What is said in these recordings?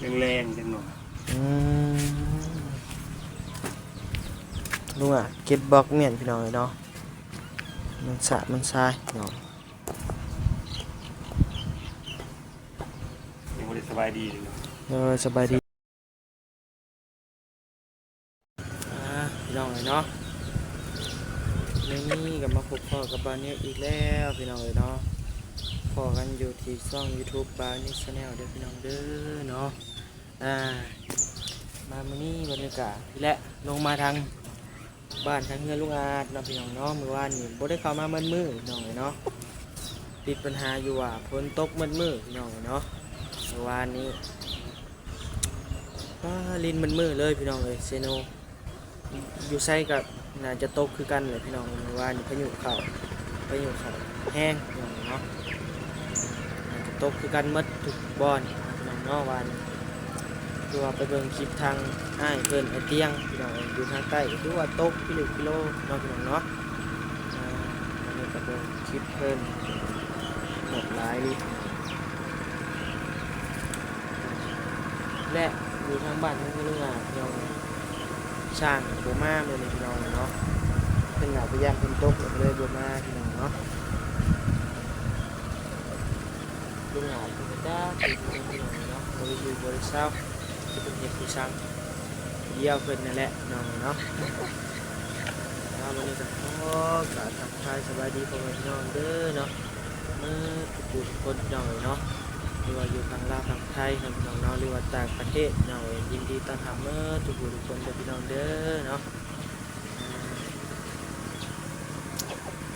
ແລງໆ ຈັກໜ່ອຍ. ອືມ ລຸງອາດເກັບບລັອກມ້ຽນ ພີ່ນ້ອງເອີຍເນາະ, ມັນສະມັນຊາຍເນາະ. ຍັງບໍ່ໄດ້ສະບາຍດີເລີຍເນາະ. ເອີ ສະບາຍດີ. ອ່າ ພີ່ນ້ອງເອີຍເນາະ, ມື້ນີ້ກໍມາພົບພໍ້ກັບບ່າວນິວອີກແລ້ວ ພີ່ນ້ອງເອີຍເນາະ. ພໍ້ກັນຢູ່ທີ່ຊ່ອງຢູທູບບ່າວນິວແຊນແນວເດີ ພີ່ນ້ອງເດີເນາະ. ອ່າ ມາມື້ນີ້ບັນຍາກາດ ແລະ ລົງມາທາງ ບ້ານທາງເຮືອນລຸງອາດເນາະ ພີ່ນ້ອງເນາະ. ມື້ວານນີ້ບໍ່ໄດ້ເຂົ້າມາໝົດມື້ ພີ່ນ້ອງເອີຍເນາະ, ຕິດບັນຫາຢູ່ວ່າຝົນຕົກໝົດມື້ ພີ່ນ້ອງເອີຍເນາະ. ມື້ວານນີ້ ຟ້າລິນໝົດມື້ເລີຍ ພີ່ນ້ອງເອີຍ. ເຊໂນ ຢູ່ໃສກໍໜ້າຈະຕົກຄືກັນແຫຼະ ພີ່ນ້ອງ. ມື້ວານນີ້ພາຍຸເຂົ້າ ພາຍຸເຂົ້າແຮງ ພີ່ນ້ອງເນາະ, ໜ້າຈະຕົກຄືກັນໝົດທຸກບ່ອນ ພີ່ນ້ອງເນາະ. ວານຄືວ່າໄປເບິ່ງຄລິບທາງອ້າຍເພິ່ນ ອ້າຍຕຽງ ພີ່ນ້ອງເອີຍ, ຢູ່ທາງໃຕ້ກໍຄືວ່າຕົກພິລຶກພິໂລເນາະ ພີ່ນ້ອງເນາະ. ອ່າ ອັນນີ້ກໍເບິ່ງຄລິບເພິ່ນ ໂຫດຫຼາຍອີ່ຫຼີ ແລະ ຢູ່ທາງບ້ານທາງເຮືອນລຸງອາດ ພີ່ນ້ອງເອີຍ, ຊ່າງບໍ່ມາມື້ນີ້ ພີ່ນ້ອງເນາະ. ເພິ່ນໜ້າຈະຢ້ານຝົນຕົກ ກໍເລີຍບໍ່ມາ ພີ່ນ້ອງເນາະ. ລຸງອາດເພິ່ນກໍຈັກຢູ່ ພີ່ນ້ອງເນາະ, ບໍ່ໄດ້ຢູ່ບໍ່ໄດ້ເຊົາ, ຊິເພິ່ນເຮັດຢູ່ຊ່າງດຽວເພິ່ນນັ້ນແຫຼະ ພີ່ນ້ອງເນາະ. ອ່າ ມື້ນີ້ກໍຂໍກາບທັກທາຍສະບາຍດີພໍ່ແມ່ພີ່ນ້ອງເດີເນາະ. ໝົດທຸກຜູ້ທຸກຄົນ ພີ່ນ້ອງເອີຍເນາະ, ຫຼືວ່າຢູ່ທາງລາວ ທາງໄທເນາະ ພີ່ນ້ອງເນາະ, ຫຼືວ່າຕ່າງປະເທດ ພີ່ນ້ອງເອີຍ, ຍິນດີຕ້ອນຮັບໝົດທຸກຜູ້ທຸກຄົນເດີ ພີ່ນ້ອງເດີເນາະ.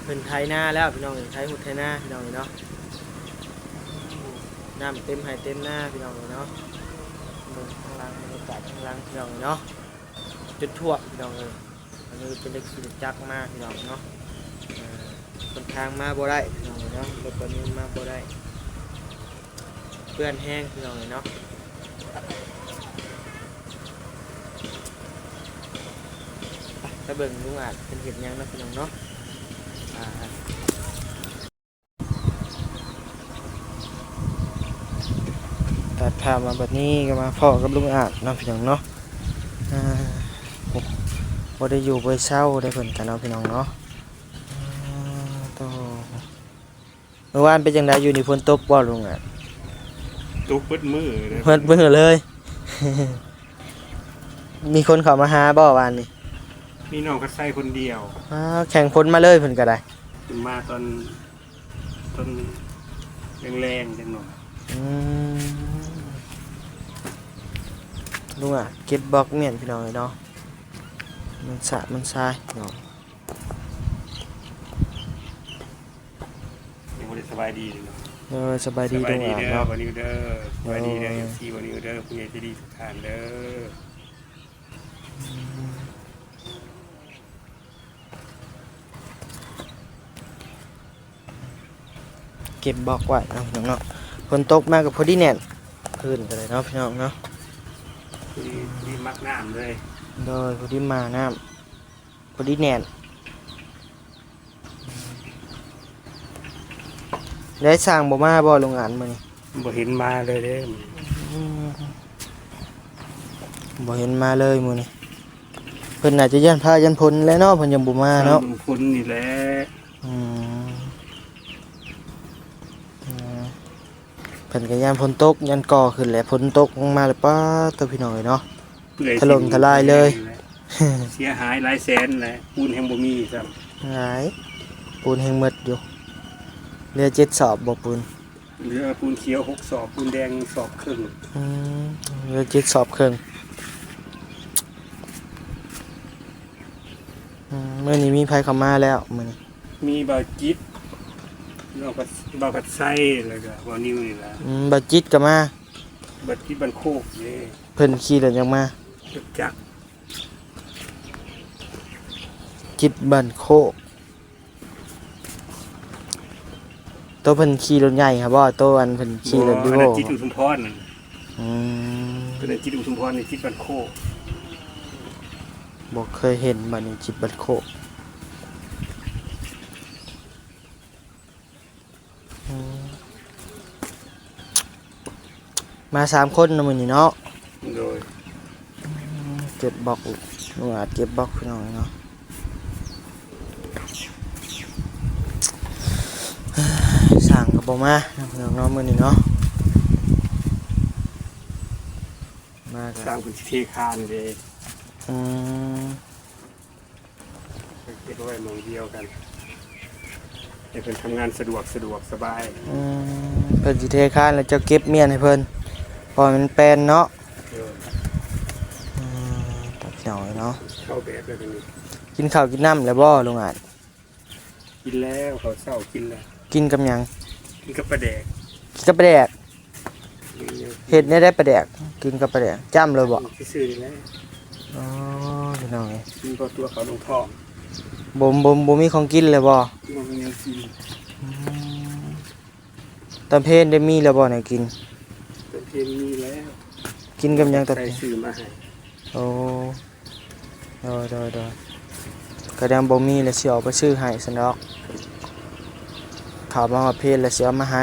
ເພິ່ນໄຖນາແລ້ວ ພີ່ນ້ອງເອີຍ, ໄຖຫົດໄຖນາ ພີ່ນ້ອງເອີຍເນາະ. ນ້ຳເຕັມໄຮ່ເຕັມນາ ພີ່ນ້ອງເອີຍເນາະ. ເບິ່ງທາງຫຼັງ ບັນຍາກາດທາງຫຼັງ ພີ່ນ້ອງເອີຍເນາະ, ຈົນຖ້ວມ ພີ່ນ້ອງເອີຍ. ອັນນີ້ເປັນລົດຂີ່ລົດຈັກມາ ພີ່ນ້ອງເນາະ. ເອີ ເປັນທາງມາບໍ່ໄດ້ ພີ່ນ້ອງເນາະ, ລົດບັນທຸກມາບໍ່ໄດ້, ເປື້ອນແຮງ ພີ່ນ້ອງເນາະ. ໄປ ໄປເບິ່ງລຸງອາດເພິ່ນເຮັດຫຍັງເນາະ ພີ່ນ້ອງເນາະ. ອ່າ ຕັດພາບມາບັດນີ້ກໍມາພໍ້ກັບລຸງອາດເນາະ ພີ່ນ້ອງເນາະ. ອ່າ ໂອ້ ບໍ່ໄດ້ຢູ່ບໍ່ໄດ້ເຊົາເດ້ເພິ່ນກັນເນາະ ພີ່ນ້ອງເນາະ. ອ່າ ໂຕ ມື້ວານເປັນຈັ່ງໃດ ຢູ່ນີ້ຝົນຕົກບໍ່ລຸງອາດ? ຕົກເບິດມື້ເລີຍ. ເບິດມື້ເລີຍ. ມີຄົນເຂົ້າມາຫາບໍ່ວານນີ້? ມີນ້ອງຄັດໄຊຄົນດຽວ. ອ້າວ ແຂ່ງຝົນມາເລີຍເພິ່ນກໍໄດ້. ເພິ່ນມາຕອນ ຕອນແລງໆ ຈັກໜ່ອຍ. ອືມ ລຸງອາດເກັບບລັອກມ້ຽນ ພີ່ນ້ອງເອີຍເນາະ, ມັນສະມັນຊາຍເນາະ. ຍັງບໍ່ໄດ້ສະບາຍດີເລີຍເນາະ. ເອີ ສະບາຍດີ ສະບາຍດີເດີ ລຸງອາດເນາະ. ບ່າວນິວເດີ ສະບາຍດີເດີ ເອີ ເອັຟຊີ ບ່າວນິວເດີ ຜູ້ໃຫຍ່ໃຈດີທຸກທ່ານເດີ. ອືມ ເກັບບລັອກໄວ້ເນາະ ພີ່ນ້ອງເນາະ. ຝົນຕົກມາກໍພໍດີແໜ້ນພື້ນກໍໄດ້ເນາະ ພີ່ນ້ອງເນາະ. ພໍດີ ພໍດີໝາກນ້ຳເລີຍ. ໂດຍ ພໍດີໝາກນ້ຳ ພໍດີແໜ້ນ. ໄດ້ຊ່າງບໍ່ມາບໍ່ ລຸງອາດ ມື້ນີ້? ບໍ່ເຫັນມາເລີຍເດ້. ອືມ ບໍ່ເຫັນມາເລີຍມື້ນີ້. ເພິ່ນອາດຈະຢ້ານຟ້າຢ້ານຝົນແຫຼະເນາະ, ເພິ່ນຍັງບໍ່ມາເນາະ. ຢ້ານຝົນນີ້ແຫຼະ. ອືມ ເອີ ເພິ່ນກໍຢ້ານຝົນຕົກ ຢ້ານກໍຂຶ້ນແຫຼະ. ຝົນຕົກລົງມາແລ້ວ ປາດໂທ້ ພີ່ນ້ອງເອີຍເນາະ, ຖະຫຼົ່ມທະລາຍເລີຍ. ເສຍຫາຍຫຼາຍແສນແຫຼະ, ປູນແຮ່ງບໍ່ມີຊ້ຳ. ຫຼາຍ, ປູນແຮ່ງໝົດຢູ່. ເຫຼືອເຈັດສອບບໍ່ປູນ? ເຫຼືອປູນຂຽວຫົກສອບ, ປູນແດງສອບເຄິ່ງ. ອືມ ເຫຼືອເຈັດສອບເຄິ່ງ. ອືມ ມື້ນີ້ມີໃຜເຂົ້າມາແລ້ວມື້ນີ້? ມີບ່າວຈິດ, ບ່າວພັດໄຊ ແລ້ວກໍບ່າວນິວນີ້ລະ. ອືມ ບ່າວຈິດກໍມາ. ບ່າວຈິດບ້ານໂຄກເດ້. ເພິ່ນຂີ່ລົດຫຍັງມາ? ລົດຈັກ. ຈິດບ້ານໂຄກ. ໂຕເພິ່ນຂີ່ລົດໃຫຍ່ຫັ້ນບໍ່? ໂຕອັນເພິ່ນຂີ່ລົດ ບໍ່ ວີໂວ້ ອັນນັ້ນຈິດອຸທຸມພອນ. ອືມ ໂຕນັ້ນຈິດອຸທຸມພອນ ນີ້ຈິດບ້ານໂຄກ. ບໍ່ເຄີຍເຫັນບັດນີ້ ຈິດບ້ານໂຄກ. ອືມ ມາສາມຄົນເນາະມື້ນີ້ເນາະ. ໂດຍ. ເກັບບລັອກ ລຸງອາດເກັບບລັອກ ພີ່ນ້ອງເນາະ. ຊ່າງກໍບໍ່ມາເນາະ ພີ່ນ້ອງເນາະ ມື້ນີ້ເນາະ. ມາກໍ ຊ່າງເພິ່ນຊິເທຄານເດ້. ອືມ. ເຮັດໄວ້ໝ່ອງດຽວກັນ ໃຫ້ເພິ່ນທຳງານສະດວກ ສະດວກສະບາຍ. ອືມ ເພິ່ນຊິເທຄານແລ້ວເຈົ້າເກັບມ້ຽນໃຫ້ເພິ່ນ ເພາະມັນແປນເນາະ. ເອີ ອືມ ຕັດໜ້ອຍເນາະ. ເຂົ້າແບບແລ້ວນີ້ ກິນເຂົ້າກິນນ້ຳແລ້ວບໍ່ ລຸງອາດ? ກິນແລ້ວ ເຂົ້າເຊົ້າກິນແລ້ວ. ກິນກັບຫຍັງ? ກິນກັບປາແດກ. ກິນກັບປາແດກ. ເຮັດແນວໃດປາແດກ? ກິນກັບປາແດກຈ້ຳເລີຍບໍ່? ຊື່ໆນີ້ແຫຼະ. ອໍ ພີ່ນ້ອງເອີຍ ກິນພໍຕົວເຂົ້າລົງທ້ອງ. ບໍ່ ບໍ່ ບໍ່ມີຂອງກິນເລີຍບໍ່? ບໍ່ມີແນວກິນ. ອືມ ຕອນເພນໄດ້ມີແລ້ວບໍ່ແນວກິນ? ຕອນເພນມີແລ້ວ. ກິນກັບຫຍັງຕອນເພນ? ໃສ່ຊື້ມາໃຫ້. ໂອ້ ໂດຍ ໂດຍ ໂດຍ. ກະຍັງບໍ່ມີແຫຼະ ຊິອອກໄປຊື້ໃຫ້ຊັ້ນດອກ. ຖ້າມາຮອດເພນແລ້ວຊິເອົາມາໃຫ້.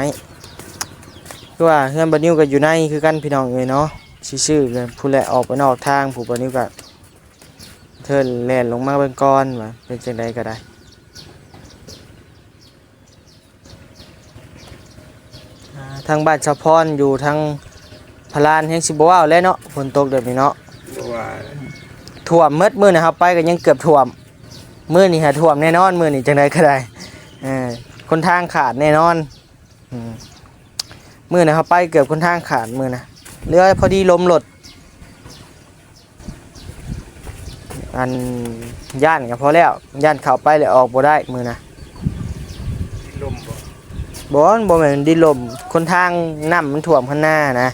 ຄືວ່າເຮືອນບ່າວນິວກໍຢູ່ໃນຄືກັນ ພີ່ນ້ອງເອີຍເນາະ. ຊິຊື້ກໍພຸ້ນແຫຼະ ອອກໄປນອກທາງພຸ້ນ. ບ່າວນິວກໍເທີນແລ່ນລົງມາເບິ່ງກ່ອນວ່າເປັນຈັ່ງໃດກໍໄດ້. ອ່າ ທາງບ້ານສາວພອນຢູ່ທາງພະລານແຮງຊິບໍ່ເວົ້າແລ້ວເນາະ ຝົນຕົກແບບນີ້ເນາະ. ບໍ່ວ່າ ຖ້ວມໝົດ. ມື້ນັ້ນເຮົາໄປກໍຍັງເກືອບຖ້ວມ ມື້ນີ້ຫາຖ້ວມແນ່ນອນ. ມື້ນີ້ຈັ່ງໃດກໍໄດ້ ເອີ ຄົນທາງຂາດແນ່ນອນ. ອືມ ມື້ນັ້ນເຮົາໄປເກືອບຄົນທາງຂາດມື້ນະ ເຫຼືອພໍດີລົມລົດ. ອັນ ຢ້ານກໍພໍແລ້ວ ຢ້ານເຂົ້າໄປແລ້ວອອກບໍ່ໄດ້ມື້ນະ. ດິນລົມບໍ່? ບໍ່ ບໍ່ແມ່ນດິນລົມ ຄົນທາງ ນ້ຳມັນຖ້ວມຄັນນານະ.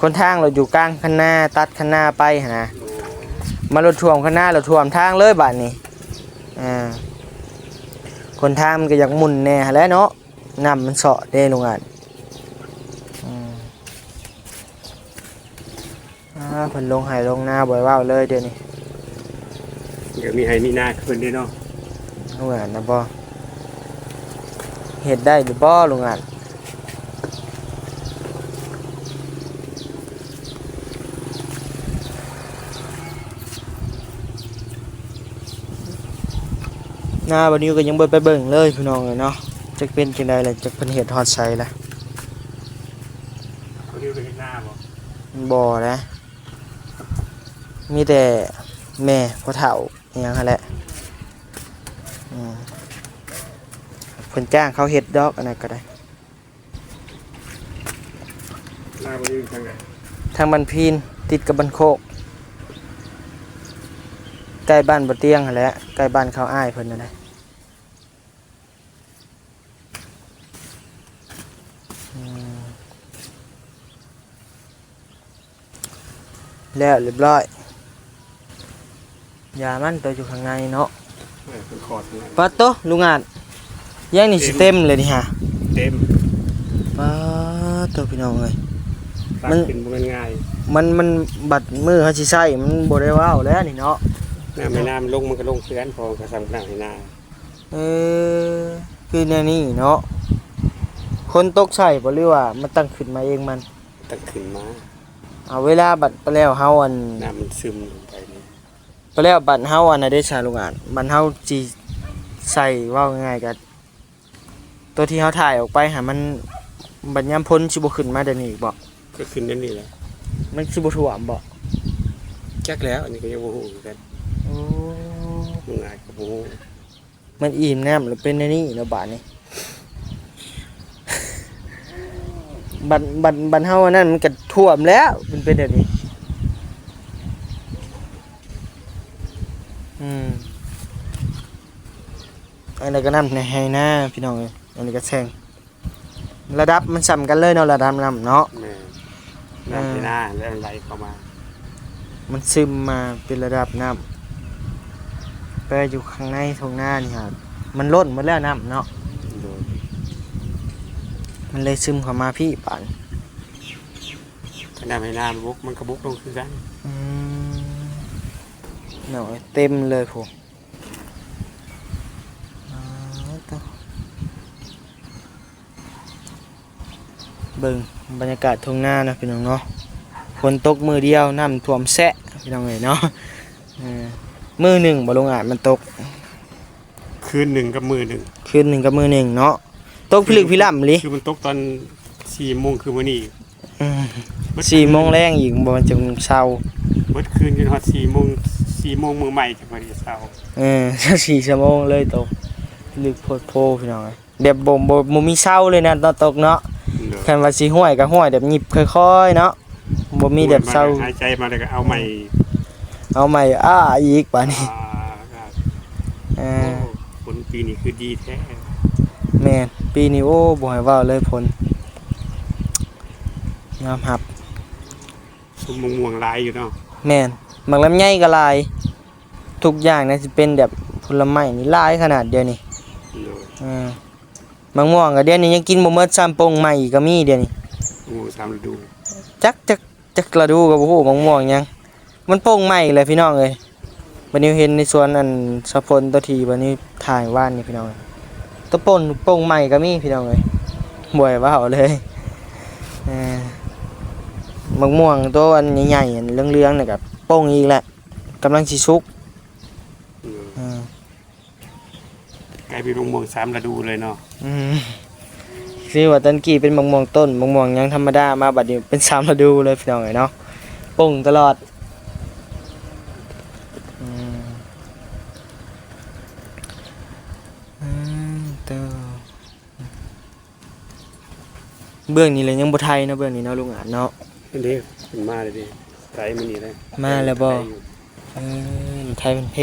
ຄົນທາງລະຢູ່ກາງຄັນນາ ຕັດຄັນນາໄປຫັ້ນນະ. ໂອ້ ມາລົດຖ້ວມຄັນນາ ລົດຖ້ວມທາງເລີຍບາດນີ້. ອ່າ ຄົນທາງມັນກໍຢາກໝຸ່ນແດ່ຫັ້ນແຫຼະເນາະ. ນ້ຳມັນເຊາະເດ້ ລຸງອາດ. ອືມ ອ່າ ເພິ່ນລົງໄຮ່ລົງນາບໍ່ໄດ້ເວົ້າເລີຍດຽວນີ້. ດຽວມີໄຮ່ມີນາຄືເພິ່ນເດ້ເນາະ. ລຸງອາດນະບໍ່ ເຮັດໄດ້ຫຼືບໍ່ລຸງອາດ? ນາບ່າວນິວກໍຍັງບໍ່ໄປເບິ່ງເລີຍ ພີ່ນ້ອງເອີຍເນາະ. ຈັກເປັນຈັ່ງໃດລະ ຈັກເພິ່ນເຮັດຮອດໃສລະ. ບ່າວນິວໄປເຮັດນາບໍ່? ບໍ່ນະ ມີແຕ່ແມ່ພໍ່ເຖົ້າອີ່ຫຍັງຫັ້ນແຫຼະ. ອືມ ເພິ່ນຈ້າງເຂົາເຮັດດອກ ອັນນັ້ນກໍໄດ້. ນາບ່າວນິວຢູ່ທາງໃດ? ທາງບ້ານພີນ ຕິດກັບບ້ານໂຄກ ໃກ້ບ້ານບໍ່ຕຽງຫັ້ນແຫຼະ ໃກ້ບ້ານເຂົາອ້າຍເພິ່ນຫັ້ນແຫຼະ. ອືມ ແລ້ວຮຽບຮ້ອຍ. ຢາມັນໂຕຢູ່ຂ້າງໃນເນາະ. ເອີ ເປັນຄອດເນາະ. ປາດໂຕ ລຸງອາດ ຢ່າງນີ້ຊິເຕັມເລີຍນີ້ຫາ. ເຕັມ. ປາດໂຕ ພີ່ນ້ອງເອີຍ ມັນຂຶ້ນບໍ່ແມ່ນງ່າຍ. ມັນ ມັນບັດມື້ເຮົາຊິໃຊ້ ມັນບໍ່ໄດ້ເວົ້າແລ້ວນີ້ເນາະ. ນ້ຳໃນນາມັນລົງ ມັນກໍລົງຄືກັນ ເພາະມັນກໍສ່ຳນ້ຳໃນນາ. ເອີ ຄືແນວນີ້ເນາະ. ຄົນຕົກໃສ່ບໍ່ ຫຼືວ່າມັນຕັ້ງຂຶ້ນມາເອງມັນ? ຕັ້ງຂຶ້ນມາ. ເອົາ ເວລາບັດໄປແລ້ວເຮົາ ອັນ ນ້ຳມັນຊຶມລົງໄປນີ້ ໄປແລ້ວບັດເຮົາ ອັນນັ້ນເດ້ຊະ ລຸງອາດ ບັດເຮົາຊິໃສ່ ເວົ້າງ່າຍໆ ກໍຕົວທີ່ເຮົາຖ່າຍອອກໄປຫາ ມັນ ບັດຍາມຝົນຊິບໍ່ຂຶ້ນມາແນວນີ້ອີກບໍ່? ກໍຂຶ້ນແນວນີ້ແຫຼະ. ມັນຊິບໍ່ຖ້ວມບໍ່? ຈັກແລ້ວ ອັນນີ້ກໍຍັງບໍ່ຮູ້ຄືກັນ. ໂອ້ ລຸງອາດກໍບໍ່ຮູ້. ມັນອີ່ມນ້ຳແລ້ວເປັນແນວນີ້ເນາະບາດນີ້. ບັດ ບັດ ບັດເຮົາອັນນັ້ນມັນກະຖ້ວມແລ້ວ ມັນເປັນແນວນີ້. ອືມ ອັນນັ້ນກະນ້ຳໃນໄຮ່ນາ ພີ່ນ້ອງເອີຍ ອັນນີ້ກະແຊງ. ລະດັບມັນສ່ຳກັນເລີຍເນາະ ລະດັບນ້ຳເນາະ. ແມ່ນ ນ້ຳ ເອີ ໃນນາແລ້ວໄຫຼເຂົ້າມາ ມັນຊຶມມາເປັນລະດັບນ້ຳ. ແຕ່ຢູ່ຂ້າງໃນທົ່ງນານີ້ຫາ ມັນລົ້ນໝົດແລ້ວນ້ຳເນາະ. ໂດຍ ມັນເລີຍຊຶມເຂົ້າມາພີ້ບາດ. ຄັນນ້ຳໃນນາມັນບົກ ມັນກະບົກລົງຄືກັນ. ອືມ ເນາະ ເຕັມເລີຍພຸ້ນ. ປາດໂທ້ ເບິ່ງບັນຍາກາດທົ່ງນາເນາະ ພີ່ນ້ອງເນາະ. ຝົນຕົກມື້ດຽວ ນ້ຳຖ້ວມແຊະ ພີ່ນ້ອງເອີຍເນາະ. ເອີ ມື້ໜຶ່ງບໍ່ ລຸງອາດ ມັນຕົກ? ຄືນໜຶ່ງກັບມື້ໜຶ່ງ. ຄືນໜຶ່ງກັບມື້ໜຶ່ງເນາະ. ຕົກພິລຶກພິລ່ຳອີ່ຫຼີ. ຄືມັນຕົກຕອນສີ່ໂມງຄືມື້ນີ້. ອືມ ເບິດຄືນ ສີ່ໂມງແລງອີກ ບໍ່ແມ່ນຈັ່ງເຊົາ. ເບິດຄືນຈົນຮອດສີ່ໂມງ ສີ່ໂມງມື້ໃໝ່ຈັ່ງພໍໄດ້ເຊົາ. ເອີ ຊາວສີ່ຊົ່ວໂມງເລີຍຕົກ ພິລຶກໂພດໂພ ພີ່ນ້ອງເອີຍ. ແບບບໍ່ ບໍ່ ບໍ່ມີເຊົາເລີຍນະ ຕອນຕົກເນາະ. ໂດຍ. ຄັນວ່າຊິຫ້ວຍກໍຫ້ວຍແບບຫຍິບຄ່ອຍໆເນາະ ບໍ່ມີແບບເຊົາ. ຫ້ວຍມາແລ້ວຫາຍໃຈມາແລ້ວກໍເອົາໃໝ່. ເອົາໃໝ່ ອ້າ ອີກບາດນີ້. ອ່າ ເອີ ໂອ້ ຝົນປີນີ້ຄືດີແທ້. ແມ່ນ ປີນີ້ ໂອ້ ບໍ່ໃຫ້ເວົ້າເລີຍຝົນ ຍອມຮັບ. ສົມໝາກມ່ວງຫຼາຍຢູ່ເນາະ. ແມ່ນ ໝາກລຳໄຍກໍຫຼາຍ ທຸກຢ່າງນະ ຊິເປັນແບບຜົນລະໄມ້ນີ້ຫຼາຍຂະໜາດດຽວນີ້. ໂດຍ. ເອີ ໝາກມ່ວງກໍດຽວນີ້ຍັງກິນບໍ່ໝົດຊ້ຳ ປົ່ງໃໝ່ອີກກໍມີດຽວນີ້. ໂອ້ ສາມລະດູ. ຈັກ ຈັກ ຈັກລະດູກໍບໍ່ຮູ້ ໝາກມ່ວງຫຍັງ ມັນປົ່ງໃໝ່ແຫຼະພີ່ນ້ອງເອີຍ. ບັດນີ້ເຫັນໃນສວນອັນສາຝົນ ຕົວທີ່ບັດນີ້ຖ່າຍວານນີ້ພີ່ນ້ອງ ຕົວປົ່ງ ປົ່ງໃໝ່ກໍມີພີ່ນ້ອງເອີຍ ບໍ່ໃຫ້ເວົ້າເລີຍ. ເອີ ໝາກມ່ວງຕົວອັນໃຫຍ່ໆ ອັນເຫຼືອງໆ ນີ້ກໍປົ່ງອີກແຫຼະ ກຳລັງຊິສຸກ. ອືມ ເອີ ກາຍເປັນໝາກມ່ວງສາມລະດູເລີຍເນາະ. ອືມ ຄືວ່າຕອນກີ້ເປັນໝາກມ່ວງຕົ້ນ ໝາກມ່ວງຫຍັງທຳມະດາ ມາບັດນີ້ເປັນສາມລະດູເລີຍພີ່ນ້ອງເອີຍເນາະ ປົ່ງຕະຫຼອດ. ອືມ ອືມ ເຕີ ເບື້ອງນີ້ແຫຼະຍັງບໍ່ໄຖເນາະ ເບື້ອງນີ້ເນາະ ລຸງອາດເນາະ. ເດ້ ເພິ່ນມາແລ້ວເດ້ ໄຖມື້ນີ້ແຫຼະ. ມາແລ້ວບໍ່? ໄຖຢູ່. ເອີ ໄຖເພິ່ນເພ.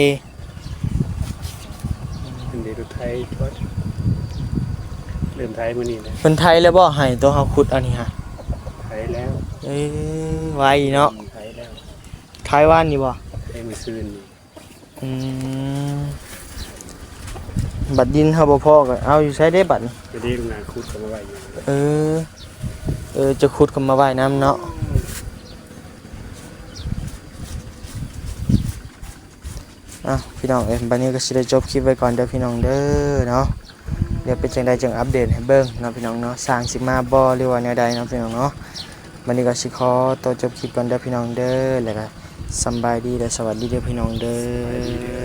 ເພິ່ນເດ້ ລົດໄຖ ເລີ່ມໄຖມື້ນີ້ແຫຼະ. ເພິ່ນໄຖແລ້ວບໍ່ ໄຮ່ໂຕເຮົາຂຸດເອົານີ້ຫະ? ໄຖແລ້ວ. ເອີ ໄວເນາະ. ອືມ ໄຖແລ້ວ. ໄຖວານນີ້ບໍ່? ໄຖມື້ຊືນນີ້. ອືມ ບັດດິນເຮົາບໍ່ພໍກໍເອົາຢູ່ໃສເດ້ບັດນີ້? ກໍເດ້ ລຸງອາດຂຸດເຂົ້າມາໄວ້ຢູ່. ເອີ ເອີ ຈະຂຸດເຂົ້າມາໄວ້ນຳເນາະ. ອ່ະ ພີ່ນ້ອງເອີຍ ບັດນີ້ກໍຊິໄດ້ຈົບຄລິບໄວ້ກ່ອນເດີພີ່ນ້ອງເດີເນາະ. ດຽວເປັນຈັ່ງໃດຈຶ່ງອັບເດດໃຫ້ເບິ່ງເນາະພີ່ນ້ອງເນາະ ຊ່າງຊິມາບໍ່ ຫຼືວ່າແນວໃດເນາະພີ່ນ້ອງເນາະ. ບັດນີ້ກໍຊິຂໍຕົວຈົບຄລິບກ່ອນເດີພີ່ນ້ອງເດີ ແລ້ວກໍສຳບາຍດີ ແລະ ສະຫວັດດີເດີພີ່ນ້ອງເດີ. ສະບາຍດີເດີ